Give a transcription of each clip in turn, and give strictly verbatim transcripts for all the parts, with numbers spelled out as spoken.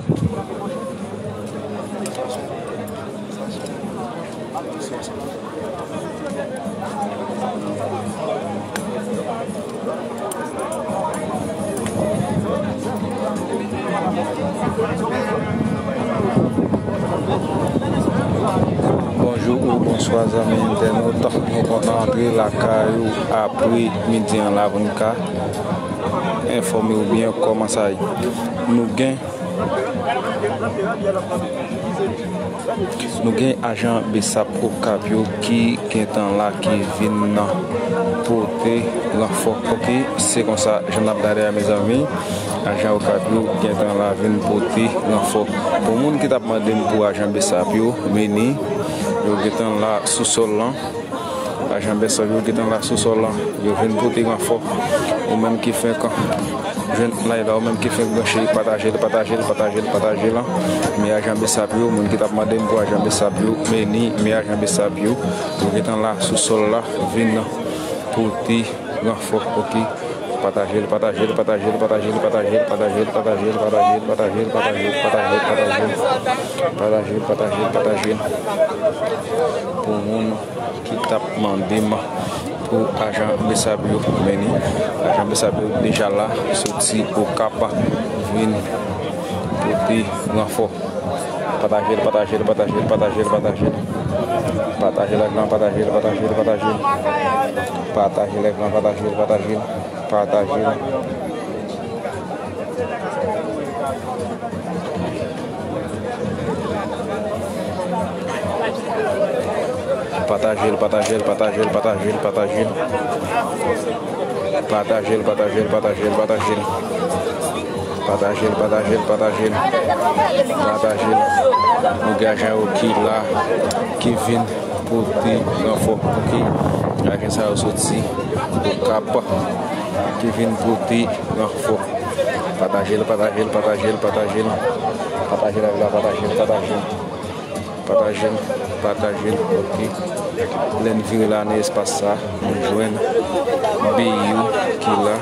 Bonjou ou bonswa zanmi entènot, nou kontan antre lakay ou apre midi an la pou n ka enfòme w byen kòman sa ye. Nou gen Nou gen ajan BSAP Okap yo ki gentan la, ki vin nan pote ranfò. Ok, se konsa jan n ap gade a, mezanmi. Ajan Okap yo gentan la vin pote ranfò. Pou moun ki t ap mande m pou ajan BSAP yo, vini. Yo gentan la sou sòl lan. Ajan BSAP yo gentan la sou sòl lan. Yo vin pote ranfò. Ou menm ki fenk jwenn live la, ou menm ki fenk branche, pataje l, pataje l, pataje l, pataje l. Men ajan BSAP yo, moun ki t ap mande m pou ajan BSAP yo, vini, men ajan BSAP yo. Yo gentan la sou sòl la, vin pote ranfò, ok? Pataje l, pataje l, pataje l, pataje l, pataje l. Pataje l, pataje l, pataje l, pataje l. Pataje l, pataje l, pataje l. Pou moun ki t ap mande m pou ajan BSAP yo, vini. Ajan BSAP yo deja la, soti Okap, vin pote ranfò. Pataje l, pataje l, pataje l, pataje l, pataje l. Pataje live lan, pataje l, pataje l, pataje l. Pataje live lan, pataje l, pataje l, pataje l. Pataje l, pataje l, pataje l, pataje l, pataje l. Pataje l, pataje l, pataje l, pataje l. Pataje l, pataje l, pataje l. Pataje l. Nou gen ajan yo ki la, ki vin pote ranfò. Ok. Ajan sa yo soti Okap, ki vin pote ranfò. Pataje l, pataje l, pataje l, pataje l. Pataje live la, pataje l, pataje l. Pataje l, pataje l, ok. Lè n vire la nan espas sa, nou jwenn Beyou ki la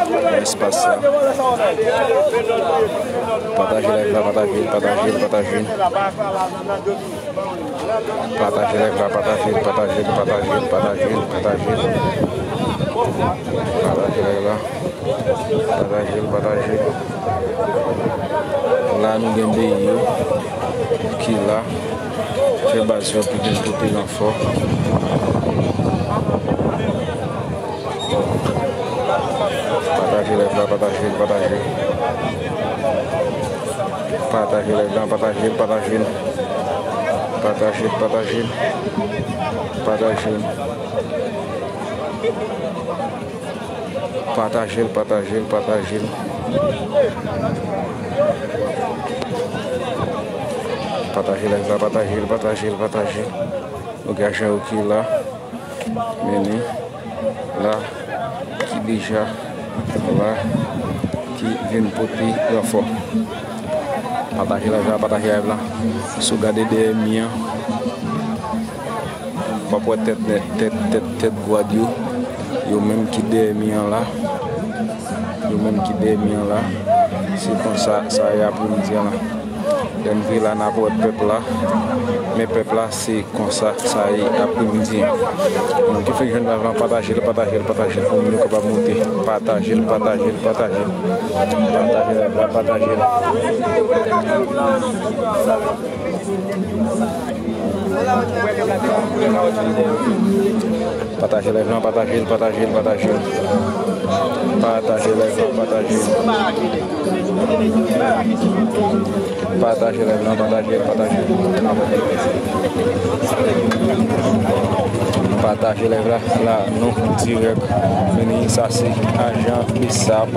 nan espas sa. Pataje live la, pataje l, pataje l, pataje l. Pataje live la, pataje l, pataje l, pataje l, pataje l, pataje l. Pataje live la. Pataje l, pataje l. La nou gen Beyou ki la. Fè baz yo ki vin pote ranfò. Pataje live la, pataje l, pataje l. Pataje live la, pataje l, pataje l. Pataje l, pataje l. Pataje l. Pataje l, pataje l, pataje l. Pataje live la, pataje l, pataje l, pataje l. Nou gen ajan yo ki la. Vini la, ki deja la, ki vin pote ranfò. Pataje live la, pataje live la. Si w gade dèyè mi an, w ap wè tèt nèt, tèt, tèt, tèt gwad yo. Yo menm ki dèyè mi an la. Yo menm ki dèyè mi an la. Se konsa sa ye apremidi an la. Lè n vire la, n ap wè pèp la. Men pèp la, se konsa sa ye apremidi an. Moun ki fenk jwenn live lan, pataje l, pataje l, pataje l pou moun yo kapab monte. Pataje l, pataje l, pataje l. Pataje live la, pataje l. Pataje live lan, pataje l, pataje l, pataje l. Pataje live lan, pataje l. Pataje live lan, pataje l, pataje l. Pataje live la, la nou dirèk. Vini, sa se ajan BSAP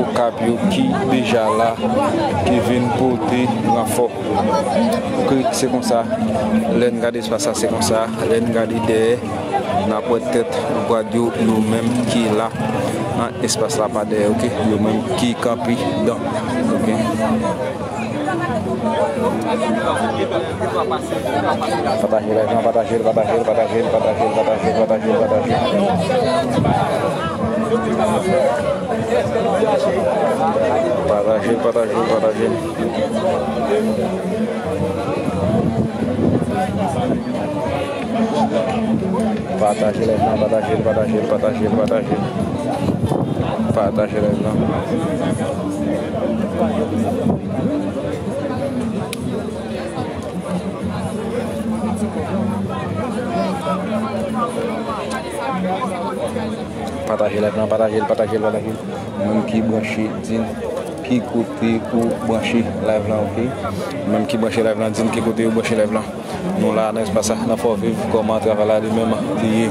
Okap yo ki deja la, ki vin pote ranfò. Ok, se konsa. Lè n gade espas sa, se konsa. Lè n gade dèyè, n ap wè tèt gwad yo, yo menm ki la nan espas la pa dèyè, ok? Yo menm ki kanpe dan, ok? Pataje live lan, pataje l, pataje l, pataje l. Pataje l, pataje l, pataje l. Pataje live lan, pataje l, pataje l, pataje l, pataje l. Pataje live lan. Pataje live lan, pataje l, pataje l, pataje l. Ou menm ki branche, di n ki kote ou branche live lan, oke? Ou menm ki branche live lan, di n ki kote ou branche live lan. Nou la nan espas la, nan Fò Viv, kòman travay la li menm li ye.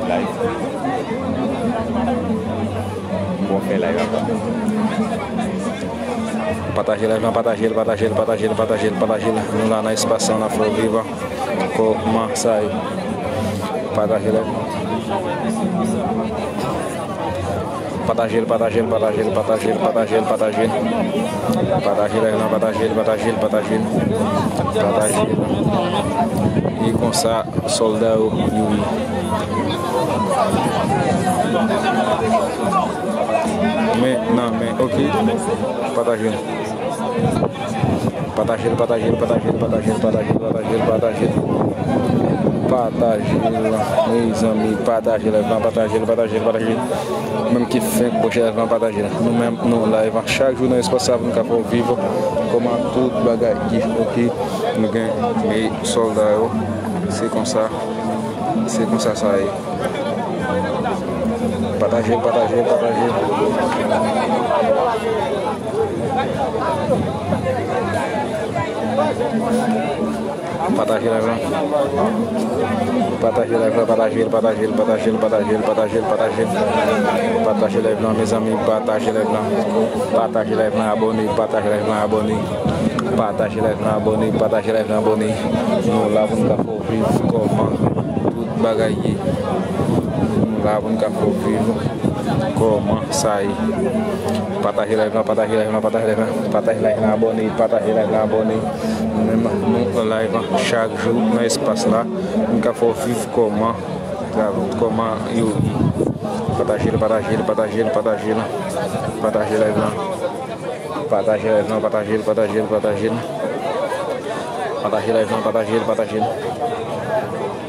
Live. Bon, fè live apa. Pataje live lan, pataje l, pataje l, pataje l, pataje l, pataje l. Nou la nan espas la, nan Fò Viv. Kòman sa ye? Pataje live lan. Pataje l, pataje l, pataje l, pataje l, pataje l, pataje l. Pataje live lan, pataje l, pataje l, pataje l. Pataje l. E konsa, sòlda yo, yo ye. Men, nan, men, oke. Pataje l. Pataje l, pataje l, pataje l, pataje l, pataje l, pataje l, pataje l. Pataje l, mezanmi, pataje live lan, pataje l, pataje l, pataje l. Menm ki fenk branche live lan, pataje l. Nou menm, nou live chak jou nan espas sa pou nou ka fè w viv kòman tout bagay ye, oke? Nou gen, e sòlda yo, se konsa, se konsa sa ye. Pataje l, pataje l, pataje l. Pataje live lan. Pataje live lan, pataje l, pataje l, pataje l, pataje l, pataje l, pataje l. Pataje live lan, mezanmi, pataje live lan. Pataje live lan, abòne, pataje live lan, abòne. Pataje live lan, abòne, pataje live lan, abòne. Nou la pou nou ka fè w viv kòman tout bagay ye. Nou la pou nou ka fè w viv kòman sa ye. Pataje live lan, pataje live lan, pataje live lan, pataje live lan, abòne, pataje live lan, abòne. Nou menm, nou an live chak jou nan espas la. Nou ka fè w viv kòman, kòman yo ye. Pataje l, pataje l, pataje l, pataje l. Pataje live lan. Pataje live lan, pataje l, pataje l, pataje l. Pataje live lan, pataje l, pataje l.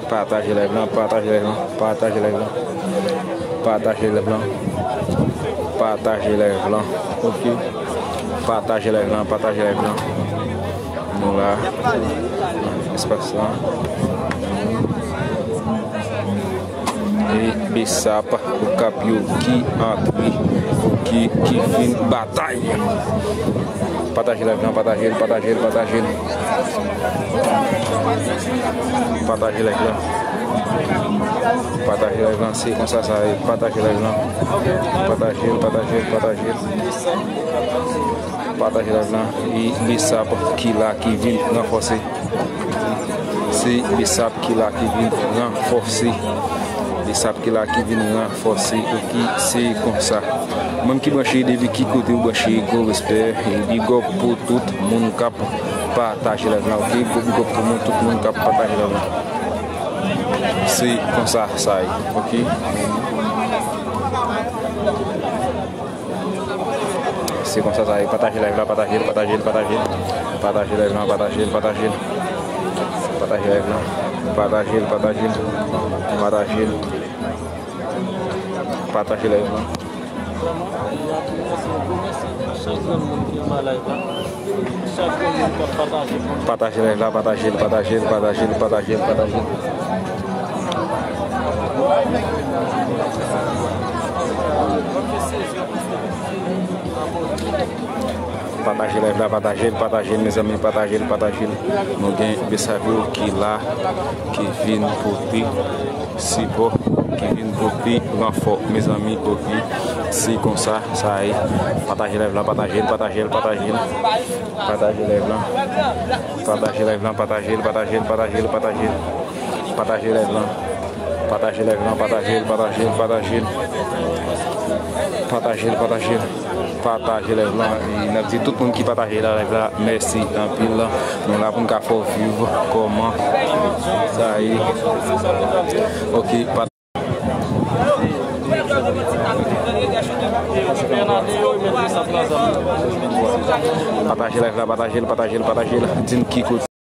Pataje live lan, pataje live lan, pataje live lan. Pataje live lan. Pataje live lan. Oke. Pataje live lan, pataje live lan. Nou la. Espas la. E Besap, Okap yo ki antre, ki, ki vin batay. Pataje live lan, pataje l, pataje l, pataje l. Pataje live lan. Pataje live lan, se konsa sa ye. Pataje live lan. Pataje l, pataje l, pataje l. Pataje live lan. E Besap ki la, ki vin ranfòse. Se Besap ki la, ki vin ranfòse. Besap ki la, ki vin ranfòse. Oke, se konsa. Ou menm ki branche, depi ki kote ou branche, gwo respè. E big up pou tout moun k ap pataje live lan, oke? Gwo big up pou moun, tout moun k ap pataje live lan. Se konsa sa ye, oke? Se konsa sa ye. Pataje live la, pataje l, pataje l, pataje l. Pataje live lan, pataje l, pataje l. Pataje live lan. Pataje l, pataje l. Pataje l. Pataje live lan. Pataje live la, pataje l, pataje l, pataje l, pataje l, pataje l. Pataje live la, pataje l, pataje l, mezanmi, pataje l, pataje l. Nou gen Besap yo ki la, ki vin pote sipò, ki vin pote ranfò, mezanmi, oke. Se konsa sa ye. Pataje live la, pataje l, pataje l, pataje l. Pataje live lan. Pataje live lan, pataje l, pataje l, pataje l, pataje l. Pataje live lan. Pataje live lan, pataje l, pataje l, pataje l. Pataje l, pataje l. Pataje live lan. E n ap di tout moun ki pataje la live la, mèsi anpil. Nou la pou n ka fè w viv kòman sa ye. Oke, pa- Pataje live la, pataje l, pataje l, pataje l. Di n ki kote